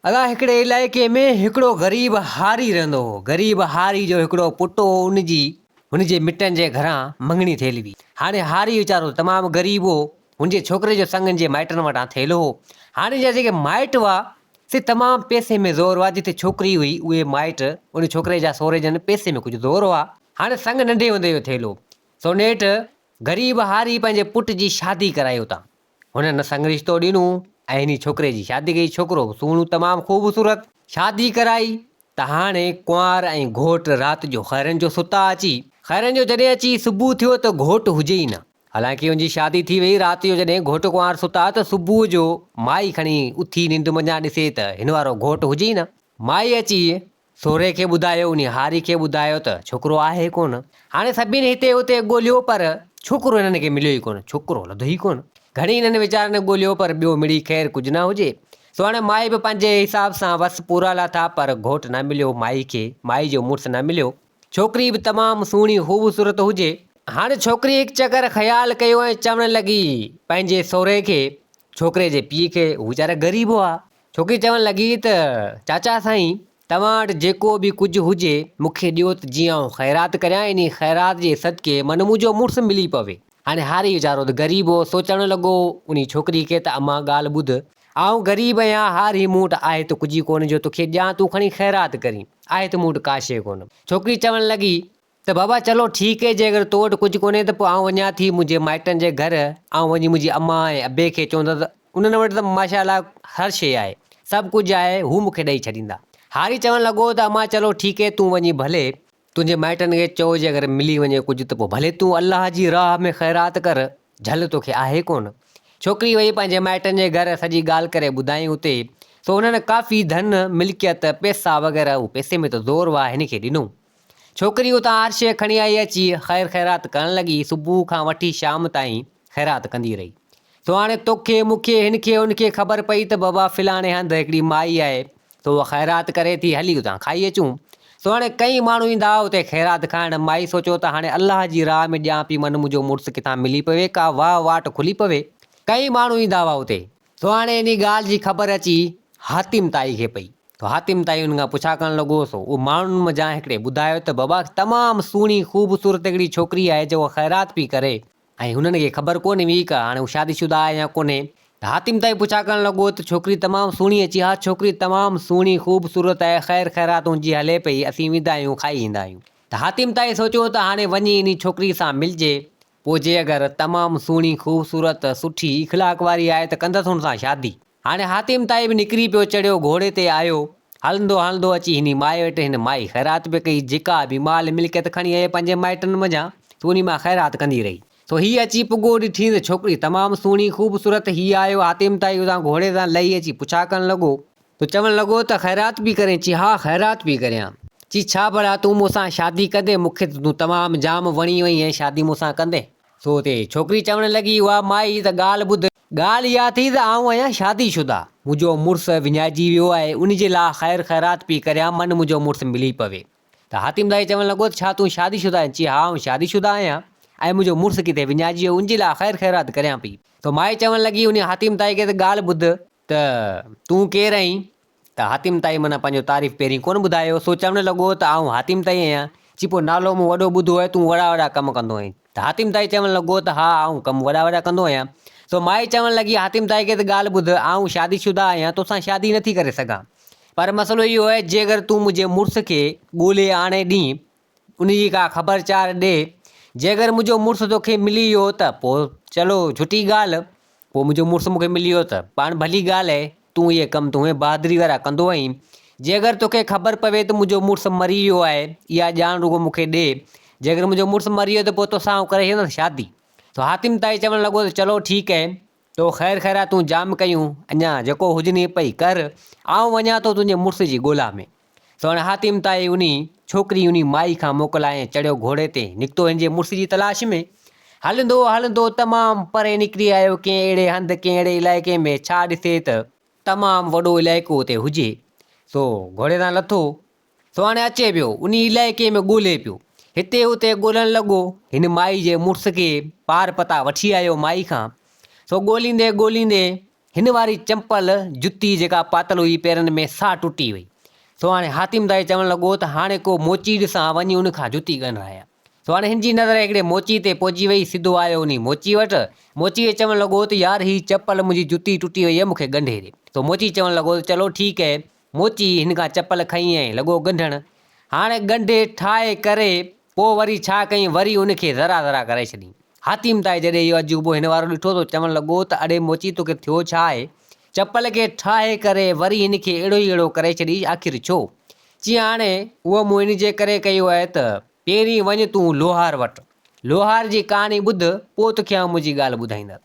ادا هڪڙي علائقي ۾ هڪڙو غريب هاري رهندو هو. غريب هاري جو هڪڙو پٽ هو ان جي هن جي مٽن جي گهران مڱڻي ٿيل هئي. هاڻي هاري ويچارو تمام غريب هو. هن جي ڇوڪري جو سڱ هن جي مائٽن وٽان ٿيل هو. هاڻي جا جيڪي مائٽ هئا سي تمام پئسي ۾ زور هئا. جتي ڇوڪري هئي اهي مائٽ ان ڇوڪري جا سهري جن پئسي ۾ ڪجهه زور هئا. هاڻي سڱ ننڍي هوندي جو ٿيل هو. سو نيٺ غريب هاري پنهنجي پٽ جي شادي ڪرائي اتان. هن نه سڱ رشتو ڏنو ۽ هني ڇوڪري جي شادي ڪئي. ڇوڪرو به سهڻو تمام خوبصورت. شادي ڪرائي ته هاڻي ڪنوار ۽ گهوٽ رات جو خيرن جو ستا اچي. خيرن جو جڏهن اچي صبح ٿيو ته گهوٽ هجي ئي نه. حالانڪه ان جي شادي ٿي وئي. رات جو جڏهن گهوٽ ڪنوار ستا ته صبح جو مائي کڻي اٿي ننڊ منجهان ڏسي ته هن وارو گهوٽ هجي ئي نه. مائي اچي سهري کي ٻڌايو، انهي هاري کي ٻڌايو ته ڇوڪرو آهي ڪونه. هاڻي سڀني هتي هتي ڳوليو پر ڇوڪرو هنن کي مليو ئي ڪونه. ڇوڪرو لڌو ئي ڪونه. گهڻي هنن ويچارن ڳوليو پر ٻيو مڙئي خير ڪجهه نه هجي. سو هاڻي مائي به پنهنجي حساب سان وس پورا لاٿا پر گهوٽ نه مليو مائي کي، مائي جو مڙس نه مليو. ڇوڪري به تمام سهڻي خوبصورت هجي. هاڻي ڇوڪري هڪ چڪر خيال ڪيو ۽ چوڻ لڳي پنهنجي سهري کي، ڇوڪري جي پيء کي، هو ويچارا غريب هئا. ڇوڪري چوڻ لڳي ته چاچا سائين توهان وٽ جيڪو به ڪجهه هجي مون کي ڏيو ته جيئن آئون خيرات ڪريان انهي خيرات جي صدقي من منهنجو مڙس ملي پوي. هاڻي هاري ويچارو ته غريب هو سو چوڻ لڳو انهي ڇوڪري کي ته امان ڳالهه ٻڌ آئون غريب آهيان هاري مون وٽ آهي ته ڪجهه ئي ڪونه جو توکي ڏيان تون کڻي خيرات ڪرين آهي ته مون وٽ ڪا شيء ڪونه. ڇوڪري چوڻ لڳي ته بابا چلو ٺيڪ هي جيڪر تو وٽ ڪجهه ڪونهي ته پوء آئون وڃان ٿي منهنجي مائٽن جي گهر، آئون وڃي منهنجي امان ۽ ابي کي چوندس انهن وٽ ته ماشاء الله هر شيء آهي، سڀ ڪجهه آهي، هو مون کي ڏئي ڇڏيندا. هاري چوڻ لڳو ته امان چلو ٺيڪ هي تون وڃي ڀلي تنهنجي مائٽن کي چئو جيڪر ملي وڃي ڪجهه ته پوء ڀلي تون الله جي راهه ۾ خيرات ڪر، جهل توکي آهي ڪونه. ڇوڪري وئي پنهنجي مائٽن جي گهر سڄي ڳالهه ڪري ٻڌائين اتي سو انهن ڪافي ڌن، ملڪيت، پئسا وغيره هو پئسي ۾ ته زور هئا هن کي ڏنو. ڇوڪري اتان هر شيء کڻي آئي اچي خير خيرات ڪرڻ لڳي. صبح کان وٺي شام تائين خيرات ڪندي رهي. سو هاڻي توکي، مون کي، هن کي، ان کي خبر پئي ته بابا فلاڻي هنڌ هڪڙي مائي آهي، سو اها خيرات ڪري ٿي، هلي اتان کائي اچون. سو هاڻي ڪئين ماڻهو ايندا هئا اتي خيرات کائڻ. مائي سوچيو ته هاڻي الله جي راهه ۾ ڏيان پئي من منهنجو مڙس ڪٿان ملي پوي، ڪا واهه واٽ کلي پوي. ڪئين ماڻهو ايندا هئا اتي. سو هاڻي انهي ڳالهه جي خبر اچي حاتم طائي کي پئي. سو حاتم طائي ان کان پڇا ڪرڻ لڳو. سو اهو ماڻهن منجهان هڪڙي ٻڌايو ته بابا تمام سهڻي خوبصورت هڪڙي ڇوڪري آهي جيڪو خيرات پئي ڪري ۽ هنن کي خبر ڪونه هئي ته هاڻي هو شادي شده آهي يا ڪونهي. ته حاتم طائي پڇا ڪرڻ لڳو ته ڇوڪري تمام سهڻي اچي ها ڇوڪري تمام سهڻي خوبصورت آهي خير خيرات هن جي هلي پئي اسين ويندا آهيون کائي ايندا آهيون. ته حاتم طائي سوچيو ته هاڻي وڃي انهي ڇوڪري سان ملجي پوء جي اگر تمام سهڻي، خوبصورت، سٺي، اخلاق واري آهي ته ڪندس هن سان شادي. هاڻي حاتم طائي به نڪري پيو، چڙهيو گهوڙي تي آيو. هلندو هلندو اچي هني مائي وٽ هن مائي خيرات به ڪئي، جيڪا به مال ملڪيت کڻي آئي پنهنجي مائٽن منجهان، سو انهي مان خيرات ڪندي رهي. سو هي اچي پڳو ڏٺين ته ڇوڪري تمام سهڻي، خوبصورت، هي آيو حاتم طائي اتان گهوڙي تان لهي اچي پڇا ڪرڻ لڳو. ته چوڻ لڳو ته خيرات پئي ڪرين؟ چي ها خيرات پئي ڪريان. چي ڇا ڀلا تون مون سان شادي ڪندين؟ مون کي ته تون تمام جام وڻي وئين ۽ شادي مون سان ڪندين؟ سو اتي ڇوڪري چوڻ لڳي اها مائي ته ڳالهه ٻڌ. ڳالهه اها ٿي ته آئون آهيان شادي شده. منهنجو مڙس وڃائجي ويو آهي ان جي لاء خير خيرات پئي ڪريان من منهنجو مڙس ملي پوي. ته حاتم طائي چوڻ لڳو ته ڇا تون شادي شده آهين؟ چي ها آئون شادي شده آهيان ۽ منهنجو مڙس ڪٿي وڃائجي ويو ان جي لاء خير خيرات ڪريان پئي. سو مائي چوڻ لڳي انهي حاتم طائي کي ته ڳالهه ٻڌ. ته تون ڪير آهين؟ ته حاتم طائي معنيٰ پنهنجو تعريف پهرين ڪونه ٻڌايو، سو چوڻ لڳو ته آئون حاتم طائي آهيان. چي پوء نالو مون وڏو ٻڌو آهي، تون وڏا وڏا ڪم ڪندو آهين. ته حاتم طائي چوڻ لڳو ته ها آئون ڪم وڏا وڏا ڪندو آهيان. سو مائي چوڻ لڳي حاتم طائي کي ته ڳالهه ٻڌ، آئون شادي شده آهيان، توسان شادي نٿي ڪري سگهان. پر مسئلو اهو آهي جيڪر تون منهنجي مڙس کي ڳولي آڻي ڏين، ان جي ڪا خبر چار ڏي. جيڪر منهنجو مڙس توکي ملي ويو ته پوء چلو ڇٽي ڳالهه. پوء منهنجو مڙس مون کي ملي ويو ته پاڻ ڀلي ڳالهه آهي. تون اهي ڪم ته هونئن بهادري وارا ڪندو آهين. جيڪر توکي خبر پوي ته منهنجو مڙس مري ويو آهي، اها ڄاڻ رڳو مون کي ڏي. جيڪر منهنجو مڙس مري ويو ته پوء توسان آئون ڪري ڇڏيندس شادي. سو حاتم طائي چوڻ لڳو ته چلو ٺيڪ آهي. تو خير خيراتون جام ڪيون، اڃا جيڪو هجني پئي ڪر، آئون وڃان ٿو تنهنجي مڙس جي ڳولا ۾. سو هاڻي حاتم طائي انهي ڇوڪري انهي مائي کان موڪلائي ۽ چڙهيو گهوڙي تي، نڪتو هن جي مڙس جي تلاش ۾. هلندو هلندو تمام پري نڪري آيو، ڪنهن اهڙي هنڌ، ڪنهن اهڙي علائقي ۾، ڇا ڏسي ته تمام وڏو علائقو اتي هجي. سو گهوڙي تان لٿو، سو هاڻي اچي پيو، انهي علائقي ۾ ڳولي پيو. هتي هتي ڳولڻ لڳو. هن مائي جي مڙس کي پار پتا وٺي آيو مائي کان. سو ڳوليندي ڳوليندي هن واري چمپل، جتي، جيڪا پاتل هئي پيرن ۾ سا ٽٽي وئي. سو هاڻي حاتم طائي چوڻ لڳو ته هاڻي ڪو موچي ڏسان وڃي ان کان جتي ڳنڍرايان. سو هاڻي هن جي نظر هڪڙي موچي تي پئجي وئي، سڌو آيو انهي موچي وٽ. موچي کي چوڻ لڳو ته يار هي چپل منهنجي جتي ٽٽي وئي آهي مون کي ڳنڍي ڏي. سو موچي چوڻ لڳو ته چلو ٺيڪ اهي. موچي هن کان چپل کنئي ۽ لڳو ڳنڍڻ. هاڻي ڳنڍي ٺاهي ڪري پوء وري ڇا ڪيائين وري ان کي ذرا ذرا ڪري ڇڏيائين. حاتم طائي جڏهن اهو عجوبو هن وارو ڏٺو ته چوڻ لڳو ته اڙي موچي توکي ٿيو ڇا آهي؟ چپل کي ٺاهي ڪري وري هن کي اهڙو ئي اهڙو ڪري ڇڏيئي آخر ڇو؟ چيائين هاڻي اهو مون ان جي ڪري ڪيو آهي ته پهرين وڃ تون لوهار وٽ. لوهار جي ڪهاڻي ٻڌ پوء توکي آئون منهنجي ڳالهه ٻڌائيندس.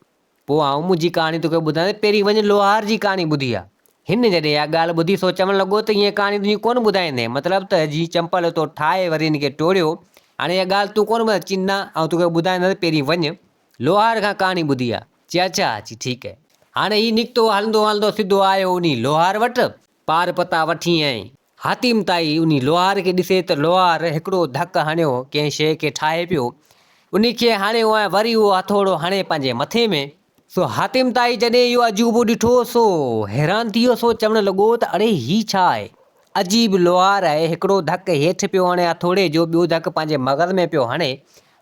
پوء آئون منهنجي ڪهاڻي توکي ٻڌايان ته پهرين وڃ لوهار جي ڪهاڻي ٻڌي آ. هن جڏهن اها ڳالهه ٻڌي سو چوڻ لڳو ته ائين ڪهاڻي تنهنجي ڪونه ٻڌائيندين، مطلب ته جي چمپل تو ٺاهي وري هن کي ٽوڙيو، هاڻي اها ڳالهه تون ڪونه ٻڌائيندين؟ چي نه آئون توکي ٻڌائيندس پهرين وڃ لوهار کان ڪهاڻي ٻڌي آ. چي اڇا، چي ٺيڪ اهي. هاڻي هي نڪتو هلندو هلندو سڌو آيو انهي لوهار وٽ، پار پتا وٺي ۽ حاتم طائي انهي لوهار کي ڏسي ته لوهار هڪڙو ڌڪ هڻيو ڪنهن شيء کي ٺاهي پيو، انهي کي هڻيو ۽ وري اهو هٿوڙو هڻي پنهنجي مٿي ۾. سو حاتم طائي جڏهن اهو عجوبو ڏٺو سو حيران ٿي ويو سو چوڻ لڳو ته اڙي هي ڇا آهي؟ عجيب لوهار آهي، هڪڙو ڌڪ هيٺ پيو هڻي هٿوڙي جو ٻيو ڌڪ پنهنجي مغز ۾ پيو هڻي،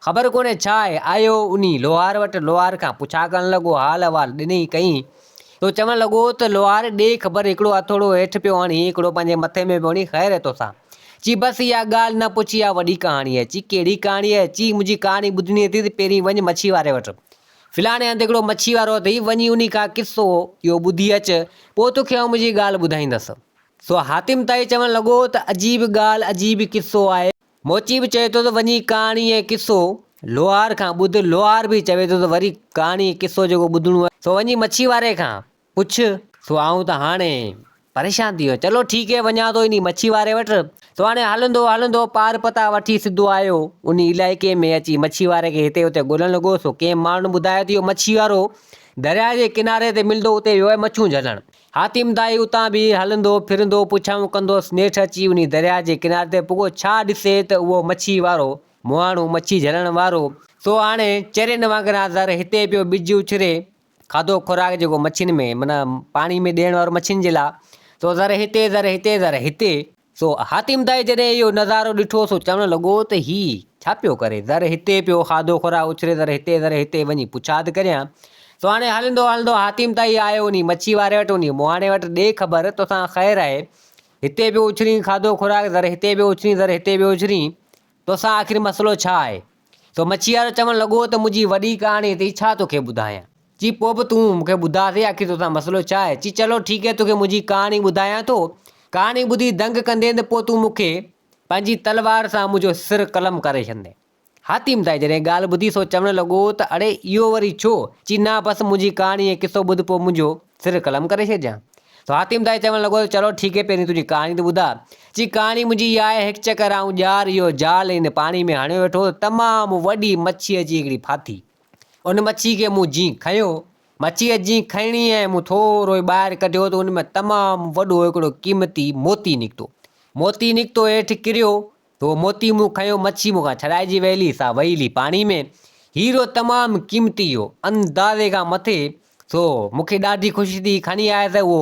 خبر ڪونهي ڇا آهي؟ آيو انهي لوهار وٽ، لوهار کان پڇا ڪرڻ لڳو، حال احوال ڏنئي ڪئين ته چوڻ لڳو ته لوهار ڏي خبر هڪڙو هٿوڙو هيٺ پيو هڻي، هڪڙو پنهنجي مٿي ۾ پيو هڻي، خير آهي توسان؟ چي بس اها ڳالهه نه پڇ اها وڏي ڪهاڻي آهي. چي ڪهڙي ڪهاڻي آهي؟ چي منهنجي ڪهاڻي ٻڌڻي اٿئي ته پهرين وڃ مڇي واري وٽ. فلاڻي هنڌ هڪڙو مڇي وارو اٿئي، وڃي انهي کان قصو اهو ٻڌي اچ، پوء توکي آئون منهنجي ڳالهه ٻڌائيندس. سو حاتم طائي چوڻ لڳو ته عجيب ڳالهه، عجيب قصو آهي. موچي به چوي ٿو ته وڃي ڪهاڻي ۽ قصو لوهار کان ٻڌ، لوهار به چوي ٿو ته وري ڪهاڻي ۽ قصو جيڪو ٻڌڻو آهي سو وڃي مڇي واري کان پڇ. سو آئون ته هاڻي پريشان ٿي ويو آهيان. چلو ٺيڪ هي وڃان ٿو انهي مڇي واري وٽ. سو هاڻي هلندو هلندو پار پتا وٺي سڌو آيو انهي علائقي ۾ اچي مڇي واري کي هتي هتي ڳولڻ لڳو. سو ڪنهن ماڻهن ٻڌايو ته اهو مڇي وارو درياهه جي ڪناري تي ملندو اتي ويو آهي مڇون جهلڻ. حاتم دائي اتان به هلندو ڦرندو پڇائون ڪندو نيٺ اچي انهي درياهه جي ڪناري تي پڳو ڇا ڏسي ته اهو مڇي وارو مهاڻو مڇي جهلڻ وارو سو هاڻي چرين وانگر زر هتي پيو ٻج اڇري کاڌو خوراڪ جيڪو مڇين ۾ معنيٰ پاڻي ۾ ڏيڻ وارو مڇين جي لاء سو زر هتي زر هتي زر هتي. سو حاتم دائي جڏهن اهو نظارو ڏٺو سو چوڻ لڳو ته هي ڇا پيو ڪري؟ زر هتي پيو کاڌو خوراڪ اڇري زر هتي زر هتي وڃي پڇاد ڪريان. سو هاڻي هلندو هلندو حاتم دائي آيو انهي مڇي واري وٽ انهي مهاڻي وٽ ڏي خبر توسان خير آهي هتي پيو اڇرين کاڌو خوراڪ زر هتي پيو اڇرين زر هتي پيو اڇرين توسان آخر مسئلو ڇا آهي؟ سو مڇي وارو چوڻ لڳو ته منهنجي وڏي ڪهاڻي اٿئي ڇا توکي ٻڌايان؟ چي پوء به تون مون کي ٻڌاء سهي آخر توسان مسئلو ڇا آهي؟ چي چلو ٺيڪ آهي توکي منهنجي ڪهاڻي ٻڌايان ٿو. ڪهاڻي ٻڌي دنگ ڪندين ته پوء تون مون کي پنهنجي تلوار سان منهنجو سر قلم ڪري ڇڏندين. حاتم طائي جڏهن ڳالهه ٻڌي سو چوڻ لڳو ته اڙي اهو وري ڇو؟ چي نه بس منهنجي ڪهاڻي ۽ قصو ٻڌ پوء منهنجو سر قلم ڪري ڇڏجان. سو حاتم طائي چوڻ لڳو ته چلو ٺيڪ آهي پهرين تنهنجي ڪهاڻي ته ٻڌاء. چي ڪهاڻي منهنجي اها آهي هڪ چڪر آئون ڄار اهو جال ان پاڻي ۾ هڻيو ويٺو ته تمام وڏي مڇي اچي هڪڙي ڦاٿي. ان مڇي کي مون جين کنيو. مڇيء جين کڻي ۽ مون ٿورو ئي ٻاهر ڪڍيو ته ان ۾ تمام وڏو هڪڙو قيمتي موتي نڪتو. موتي نڪتو هيٺ ڪريو ته اهو موتي مون کنيو مڇي مون کان ڇڏائجي ويلي سا وئي هلي پاڻي ۾. هيرو تمام قيمتي هو اندازي کان مٿي سو مون کي ڏاڍي خوشي ٿي کڻي آيس اهو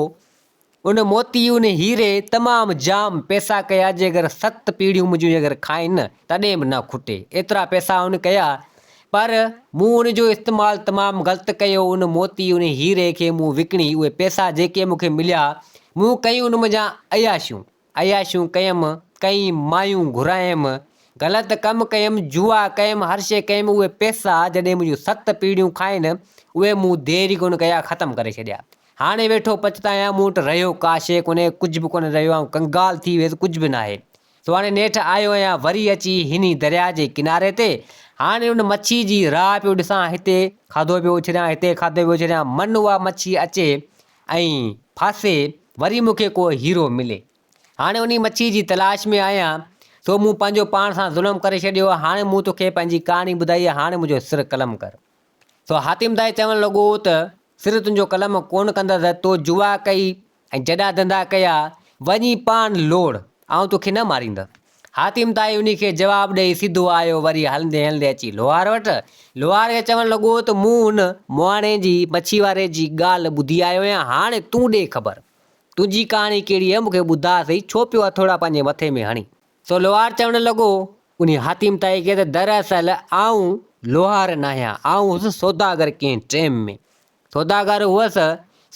ان موتي ان هيري تمام جام پئسا ڪيا جيڪر ست پيڙهيون منهنجون جيڪر کائن تڏهن به نه کٽي ايترا پئسا ان ڪيا پر مون ان جو استعمال تمام غلط ڪيو ان موتي ان هيري کي مون وڪڻي اهي پئسا جيڪي مون کي مليا مون ڪيون ان منجهان عياشيون عياشيون ڪيم، ڪئين مايون گهرايم، غلط ڪم ڪيم، جوا ڪيم، هر شيء ڪيم، اهي پئسا جڏهن منهنجون ست پيڙهيون کائن، اهي مون دير ئي ڪونه ڪيا، ختم ڪري ڇڏيا. هاڻي ويٺو پڇتايان، مون وٽ رهيو ڪا شيء ڪونهي، ڪجهه به ڪونه رهيو، آئون ڪنگال ٿي ويس، ڪجهه به ناهي. سو هاڻي نيٺ آيو آهيان وري اچي هني درياء جي ڪناري تي. هاڻي ان مڇي جي راهه پيو ڏسان، هتي کاڌو پيو اڇريان، هتي کاڌو پيو اڇريان، من اها مڇي اچي ۽ ڦاسي وري مون کي ڪو هيرو ملي. هاڻي انهي مڇي جي تلاش ۾ آهيان، سو مون پنهنجو پاڻ سان ظلم ڪري ڇڏيو آهي، هاڻي مون توکي پنهنجي ڪهاڻي ٻڌائي آهي، هاڻي منهنجو سر قلم ڪر. سو حاتم طائي چوڻ لڳو ته سر تنهنجو قلم ڪونه ڪندس، تو جوا ڪئي ۽ جڏا ڌنڌا ڪيا، وڃي پاڻ لوڙ، آئون توکي نه ماريندس. حاتم طائي انهي کي جواب ڏئي سڌو آيو وري هلندي هلندي اچي لوهار وٽ. لوهار کي چوڻ لڳو ته مون هن مهاڻي جي، مڇي واري جي، ڳالهه ٻڌي آيو آهيان، هاڻي تون ڏي خبر. تنهنجي ڪهاڻي ڪهڙي آهي، مون کي ٻڌاء سهي، ڇو پيو هٿوڙا پنهنجي مٿي ۾ هڻين؟ سو لوهار چوڻ لڳو انهي حاتم طائي کي ته دراصل آئون لوهار ناهيان، آئون هوس سوداگر ڪنهن ٽيم ۾. سوداگر هئس،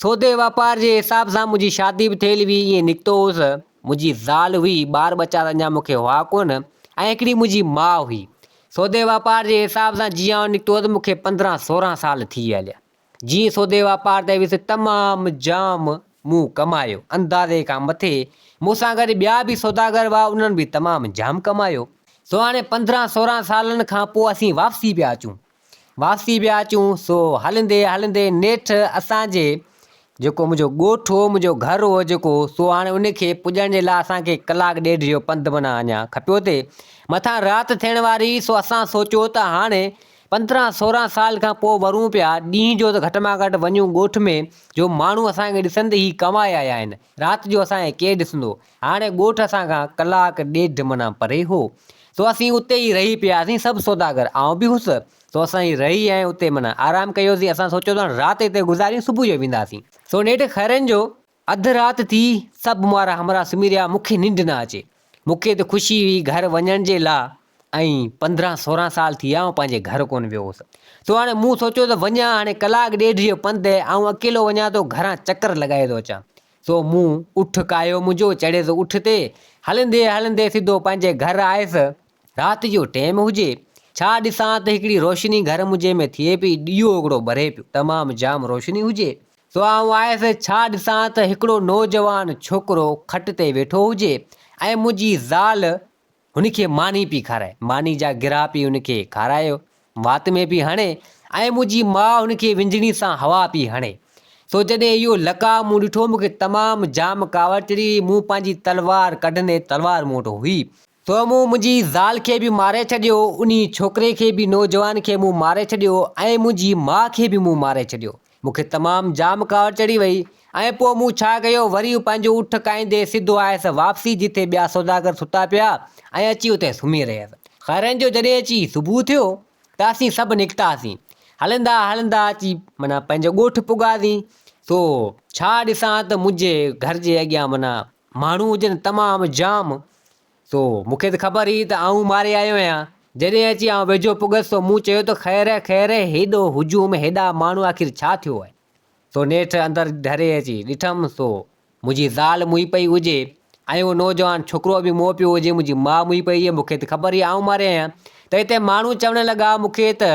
سودي واپار جي حساب سان منهنجي شادي به ٿيل هئي، ائين نڪتو هوس. منهنجي زال هئي، ٻار ٻچا ته اڃا مون کي هئا ڪونه ۽ هڪڙي منهنجي ماء هئي. سودي واپار جي حساب سان جيئن آئون نڪتو هوس، مون کي 15 16 سال ٿي هليا. جيئن سودي واپار تي ويس، تمام جام مون ڪمايو، اندازي کان مٿي. مون سان گڏ ٻيا به سوداگر هئا، انهن به تمام جام ڪمايو. سو هاڻي 15 16 سالن کان پوء اسين واپسي پيا اچون. واپسي پيا اچون سو هلندي هلندي نيٺ اسان جي جيڪو منهنجو ڳوٺ هو منهنجو گهر هو جيڪو سو هاڻي ان کي پڄڻ جي لاء اسان کي ڪلاڪ ڏيڍ جو پنڌ معنيٰ اڃا کپيو ٿي مٿان رات ٿيڻ واري هئي سو اسان سوچيو ته هاڻي 15 16 سال کان پوء ورون پيا ڏينهن جو ته گهٽ مان گهٽ وڃون ڳوٺ ۾ جو ماڻهو اسان کي ڏسن ته هي ڪمائي آيا آهن رات جو اسان کي ڪير ڏسندو هاڻي ڳوٺ اسان کان ڪلاڪ ڏيڍ معنيٰ پري هو، سو اسين اتي ئي رهي پياسين، سڀ سوداگر، آئون به هوس، سو اسان ئي رهي ۽ اتي معنيٰ آرام ڪيوسين، اسان سوچيو ته هاڻي رات هتي گذاريون، صبح جو وينداسين. سو نيٺ خيرن جو اڌ رات ٿي، سڀ مون وارا همراهه سمهي رهيا، مون کي ننڊ نه اچي. مون کي ته خوشي هئي گهر وڃڻ جي لا ۽ 15 16 سال ٿي ويا آئون پنهنجي گهر ڪونه ويو هوس. سو هاڻي مون سوچيو ته وڃان، هاڻي ڪلاڪ ڏيڍ جو پنڌ آهي، آئون اڪيلو وڃان ٿو، گهران چڪر لڳائي ٿو اچان. سو مون اٺ ڪاهيو منهنجو، چڙهيس اٺ تي، هلندي هلندي سڌو پنهنجي گهر آيس. رات جو ٽيم هجي، ڇا ڏسان ته هڪڙي روشني گهر منهنجي ۾ ٿئي پئي، ڏيئو هڪڙو ٻري پيو، تمام جام روشني هجي. سو آئون آيس، ڇا ڏسان ته هڪڙو نوجوان ڇوڪرو کٽ تي ويٺو هجي ۽ منهنجي زال هن کي ماني پئي کارائي، ماني جا گرها پئي هن کي کارائي، وات ۾ پئي هڻي ۽ منهنجي ماء هن کي وڃڻي سان هوا پئي هڻي. سو جڏهن اهو لقاء مون ڏٺو، مون کي تمام جام ڪاوڙ چڙهي وئي. مون پنهنجي تلوار ڪڍندي، تلوار مون وٽ هئي. سو مون منهنجي زال کي به ماري ڇڏيو، انهي ڇوڪري کي به، نوجوان کي مون ماري ڇڏيو ۽ منهنجي ماء کي به مون ماري ڇڏيو. مون کي تمام جام ڪاوڙ چڙهي وئي ۽ پوء مون ڇا ڪيو، وري پنهنجو اٺ ڪاهيندي سڌو آيس واپسي جتي ٻيا سوداگر ستا پيا ۽ اچي اتي سمهي رهيس. خيرن جو جڏهن اچي صبح ٿيو ته اسين سڀ نڪتاسين. هلندا هلندا اچي معنيٰ پنهنجي ڳوٺ پڳاسين. سو ڇا ڏسان ته منهنجي گهر جي اڳيان معنيٰ ماڻهو هجن تمام جام. سو مون کي ته خبر هئي ته آئون ماري آيو آهيان. جڏهن اچي آئون ويجهو پڳس سو مون چيو ته خير خير هيڏو هجوم هيڏا ماڻهو آخر ڇا ٿيو آهي؟ سو نيٺ اندر ڍري اچي ڏٺم سو منهنجي زال موئي پئي هجي ۽ اهو نوجوان ڇوڪرو به موئو پيو هجي منهنجي ماء موئي پئي هجي مون کي ته خبر هئي آئون ماري آهيان ته هتي ماڻهو چوڻ لڳا مون کي ته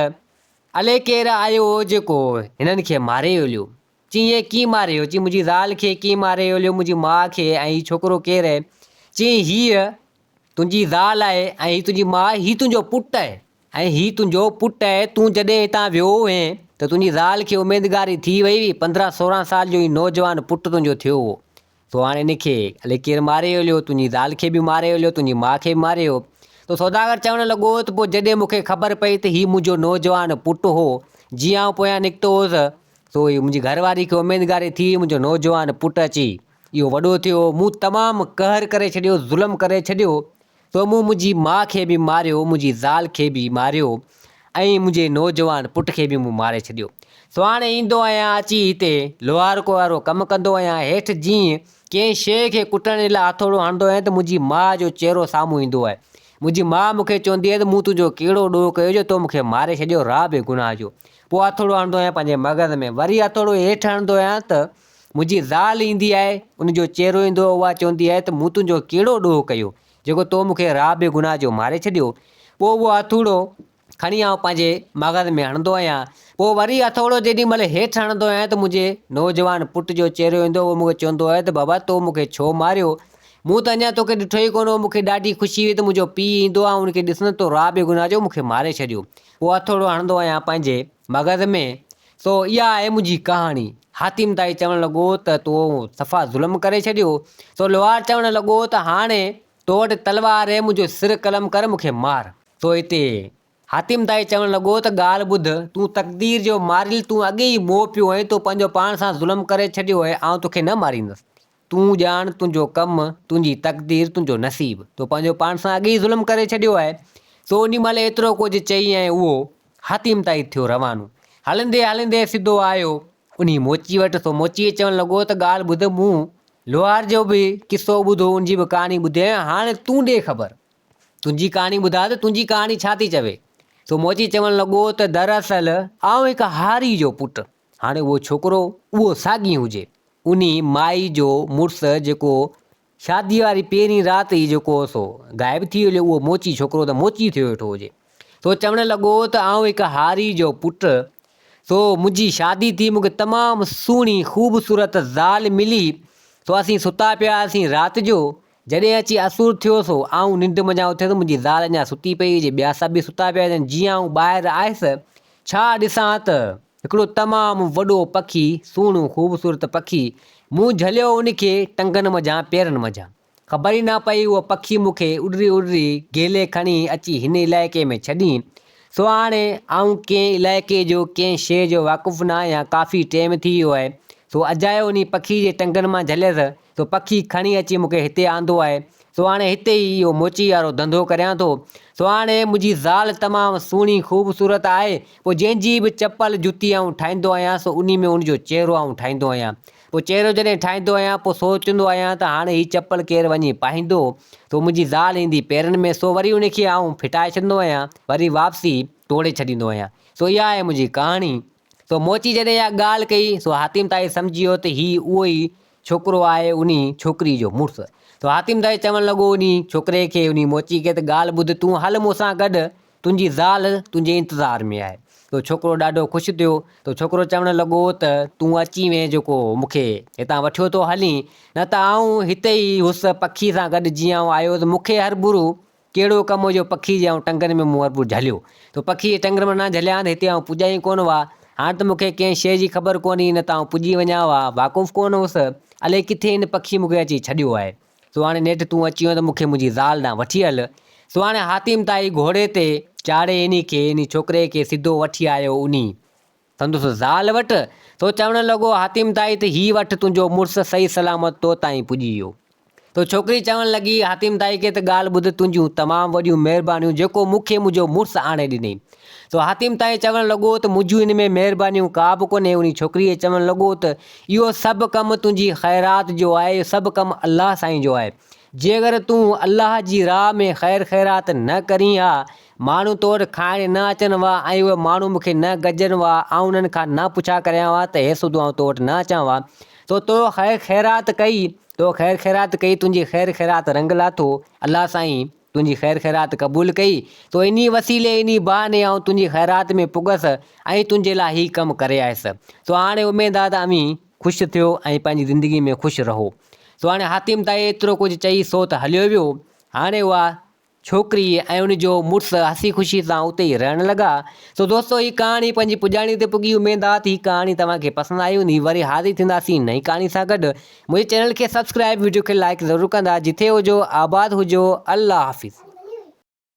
الائي ڪير آيو هو جيڪو هنن کي ماري هليو. چيائين، ڪيئن ماريو؟ چيائين، منهنجي زال کي ڪيئن ماري هليو، منهنجي ماء کي ۽ هي ڇوڪرو ڪير آهي؟ چيائين، هيء تنهنجي زال آهي ۽ هي تنهنجي ماء آهي، هي تنهنجو پٽ آهي ۽ هي تنهنجو پٽ آهي، تون جڏهن هتان ويو هئين ته تنهنجي زال کي اميدگاري ٿي وئي هئي، 15 16 سال جو هي نوجوان پٽ تنهنجو ٿيو هو، سو هاڻي هن کي الائي ڪير ماري هليو، تنهنجي زال کي به ماري هليو، تنهنجي ماء کي به ماري ويو. ته سوداگر چوڻ لڳو ته پوء جڏهن مون کي خبر پئي ته هي منهنجو نوجوان پٽ هو، جيئن آئون پويان نڪتو هوس، سو هي منهنجي گهر واري کي اميدگاري ٿي، منهنجو نوجوان پٽ اچي اهو وڏو ٿيو، مون تمام قهر ڪري ڇڏيو، ظلم ڪري ڇڏيو، سو مون منهنجي ماء کي به ماريو، منهنجي زال کي به ماريو ۽ منهنجي نوجوان پٽ کي به مون ماري ڇڏيو. سو هاڻي ايندو آهيان اچي هتي لوهارڪو وارو ڪم ڪندو آهيان، هيٺ جيئن ڪنهن شيء کي ڪٽڻ جي لاء هٿوڙو هڻندو آهيان ته منهنجي ماء جو چهرو سامهون ايندو آهي. منهنجي ماء مون کي چوندي آهي ته مون تنهنجو ڪهڙو ڏوهه ڪيو جو تو مون کي ماري ڇڏيو راهه بي گناهه جو. پوء هٿوڙو هڻندو آهيان پنهنجي مغز ۾، وري هٿوڙو هيٺ هڻندو آهيان ته منهنجي زال ايندي آهي، ان جو چهرو ايندو آهي، اها چوندي آهي ته مون تنهنجو ڪهڙو ڏوهه ڪيو، جيڪو تو مون کي راهه بي گناهه جو ماري ڇڏيو. پوء اهو هٿوڙو کڻي آئون پنهنجي مغز ۾ هڻندو آهيان. پوء وري هٿوڙو جيڏي مهل هيٺ هڻندو آهيان ته منهنجي نوجوان پٽ جو چهرو ايندو آهي، اهو مون کي چوندو آهي ته بابا تو مون کي ڇو ماريو؟ مون ته اڃا توکي ڏٺو ئي ڪونه هو، مون کي ڏاڍي خوشي هئي ته منهنجو پيء ايندو، آئون ان کي ڏسندس، تو راهه بي گناهه جو مون کي ماري ڇڏيو. پوء هٿوڙو هڻندو آهيان پنهنجي مغز ۾. سو اها آهي منهنجي ڪهاڻي. حاتم طائي چوڻ لڳو ته تو صفا ظلم ڪري ڇڏيو. سو لوهار چوڻ لڳو ته هاڻي تو وٽ تلوار آهي، منهنجو سر قلم ڪر، مون کي مار. سو هتي حاتم طائي چوڻ لڳو ته ڳالهه ٻڌ، تون تقدير جو ماريل، تون اڳي ئي موهه پيو آهين، تو پنهنجو پاڻ سان ظلم ڪري ڇڏيو آهي، آئون توکي نه ماريندس. تون ڄاڻ تنهنجو ڪم، تنهنجي تقدير، تنهنجو نصيب. تو پنهنجو پاڻ سان اڳي ئي ظلم ڪري ڇڏيو آهي. سو انهي مهل ايترو ڪجهه چئي ۽ اهو حاتم تائين ٿيو روانو. هلندي هلندي سڌو آيو انهي موچي وٽ. سو موچيء چوڻ لڳو ته ڳالهه ٻڌ، مون لوهار جو به قصو ٻڌو، ان جي به ڪهاڻي ٻڌي آهي، هاڻي تون ڏي خبر. تنهنجي ڪهاڻي ٻڌاء ته تنهنجي ڪهاڻي ڇا ٿي چوي؟ سو موچي چوڻ لڳو ته دراصل آئون هڪ هاري جو پٽ، هاڻي اهو ڇوڪرو اهو ساڳي هجي، انهي مائي جو مڙس جيڪو شادي واري پهرين رات ئي جيڪو هو سو غائب ٿي ويو اهو موچي ڇوڪرو ته موچي ٿيو ويٺو هجي. سو چوڻ لڳو ته آئون هڪ هاري جو پٽ، سو منهنجي شادي ٿي مون کي تمام سهڻي خوبصورت زال ملي، سو اسين ستا پيا هئاسين رات جو جڏهن اچي اسور ٿيو سو آئون ننڊ منجهان اٿيس، منهنجي زال اڃا ستي پئي هجي، ٻيا سڀ به ستا پيا هجن، جيئن آئون ٻاهر آيس، ڇا ڏسان ته هڪڙو تمام وڏو پکي، سهڻو خوبصورت پکي، مون جهليو ان کي ٽنگن منجهان پيرن منجهان. خبر ئي نه پئي اهو پکي مون کي اڏري اڏري گهلي کڻي اچي هن علائقي ۾ ڇڏين. سو هاڻي آئون ڪنهن علائقي جو ڪنهن شيء جو واقف نه آهيان، ڪافي ٽيم ٿي ويو آهي، سو اجايو انهي پکي جي ٽنگن مان جهليس، سو پکي کڻي اچي مون کي هتي آندو آهي، سو هاڻي هتي ئي اهو موچي وارو ڌنڌو ڪريان ٿو. سو هاڻي منهنجي زال تمام سهڻي خوبصورت آهي، پوء جنهن جي به چپل جتي آئون ٺاهيندو آهيان سو انهي ۾ ان جو چهرو آئون ٺاهيندو آهيان. پوء چهرو جڏهن ٺاهيندو آهيان پوء سوچيندو آهيان ته هاڻي هي چپل ڪير وڃي پائيندو، سو منهنجي زال ايندي پيرن ۾ سو وري ان کي آئون ڦٽائي ڇڏيندو آهيان، وري واپسي ٽوڙي ڇڏيندو آهيان. سو اها آهي منهنجي ڪهاڻي. سو موچي جڏهن اها ڳالهه ڪئي سو حاتم طائي سمجهي ويو ته هي اهو ئي ڇوڪرو آهي انهي ڇوڪري جو مڙس. سو حاتم طائي چوڻ لڳو انهي ڇوڪري کي انهي موچي کي ته ڳالهه ٻڌ تون هل مون سان گڏ تنهنجي زال تنهنجي انتظار ۾ آهي. سو ڇوڪرو ڏاڍو خوش ٿيو سو ڇوڪرو چوڻ لڳو ته تون اچين وئين جيڪو مون کي هتان وٺيو ٿو هلين نه ته آئون هتي ئي هيس پکي سان گڏ جيئن آئون آيو هيس مون کي هربرو ڪهڙو ڪم هو جو پکي جي آئون ٽنگن ۾ مون هربرو جهليو. تو پکي جي ٽنگن ۾ نه جهليان ته هتي آئون پڄان ئي ڪونه هئا. هاڻ ته مون کي ڪنهن شيء جي خبر ڪونهي نه ته آئون پڄي وڃان هئا. واقف ڪونه هوس. الائي ڪٿي هن پکي مون کي اچي ڇڏيو آهي. سو هاڻي نيٺ تون اچي وئين ته مون کي منهنجي زال ڏانهن وٺي هل. سو هاڻي حاتم طائي گهوڙي تي چاڙهي انهي کي، انهي ڇوڪري کي سڌو وٺي آيو انهي سندس زال وٽ. سو چوڻ لڳو، حاتم طائي ته هي وٺ تنهنجو مڙس صحيح سلامت تو تائين پڄي ويو. تو ڇوڪري چوڻ لڳي، حاتم طائي کي ته ڳالهه ٻڌ تنهنجون تمام وڏيون مهربانيون جيڪو مون کي منهنجو مڙس آڻي ڏنئي. سو حاتم طائي چوڻ لڳو ته منهنجون ان ۾ مهربانيون ڪا به ڪونهي. انهي ڇوڪريء چوڻ لڳو ته اهو سڀ ڪم تنهنجي خيرات جو آهي، اهو سڀ ڪم الله سائين جو آهي. جي اگر تون الله جي راهه ۾ خير خيرات نه ڪرين ها، ماڻهو تو وٽ کائڻ نه اچن ها ۽ اهي ماڻهو مون کي نه گڏجن ها، آئون انهن کان نه پڇا ڪريان ها ته هيسودو آئون تو وٽ نه اچان ها. سو تو خير خيرات ڪئي، تو خير خيرات ڪئي، تنهنجي خير خيرات رنگ لاٿو، الله سائين تنهنجي خير خيرات قبول ڪئي، سو انهي وسيلي، انهي بهاني آئون تنهنجي خيرات ۾ پڳس ۽ تنهنجي لاء هي ڪم ڪري آيس. سو هاڻي اميد آ ته اوهين خوش ٿيو ۽ پنهنجي زندگي ۾ خوش رهو. سو هاڻي حاتم طائي ايترو ڪجهه چئي سو ته هليو ويو. هاڻي اها ڇوڪري ۽ ان جو مڙس هسي خوشي سان اتي ئي رهڻ لڳا. سو دوستو هي ڪهاڻي پنهنجي پڄاڻي تي پڳي اميد آ ته هي ڪهاڻي توهان کي پسند آئي هوندي وري حاضر ٿينداسين نئين ڪهاڻي سان گڏ منهنجي چينل کي سبسڪرائب وڊيو کي لائيڪ ضرور ڪندا جٿي هجو آباد هجو الله حافظ.